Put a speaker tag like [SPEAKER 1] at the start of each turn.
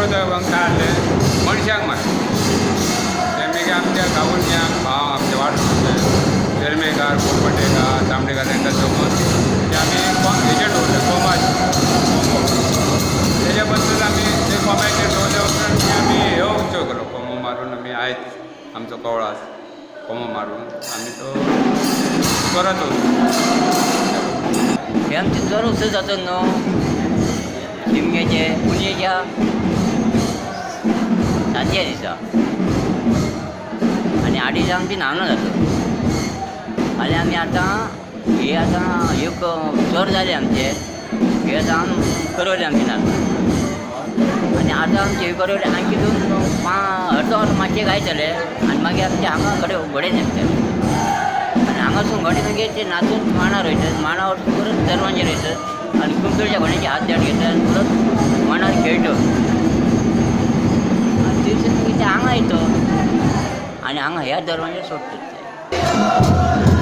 [SPEAKER 1] परत काय आहलें, मनशांक मारलें. ते मागीर आमच्या गांवून भाव आमचे वाड वेर्मेकार, पोपटेकार, तांबडेकार तांकां जमोवन ते आमी हेजेर दवरले, कोमाचेर, कोंबो. तेज्या बद्दल आमी ते कोम्याचेर दवरल्या उपरांत आमी ह्यो उत्सव केलो. कोंबो मारून आमी आयज आमचो कवळो आसा, कोंबो मारून आमी तो करत वचू.
[SPEAKER 2] हे आमचे चड उत्सव जाता न्हू शिमग्याचे, पुनयेच्या सांज्या दिसा आनी 8 दिसा आमची न्हावणां जाता. आनी आमी आतां हे आतां एक चड जाले आमचे, हे आतां आमी करवले आमचे नाचपाक. आनी आतां आमचे हे करवले आणखी दोन अर्दो वर मातशे गायतले आनी मागीर आमचे हांगा घडे घोडे न्हेसतले आनी हांगासून घोडे मागीर ते नाचून मांडार वयतात. मांडार वचून परत दरवांजेर वयतात आनी कुमटोच्या घोड्याचे हात देड घेतात आनी परत मांडार खेळटा. आनी थंयसून मागीर ते हांगा येता आनी हांगा ह्या दरवांजेर सोडटात ते.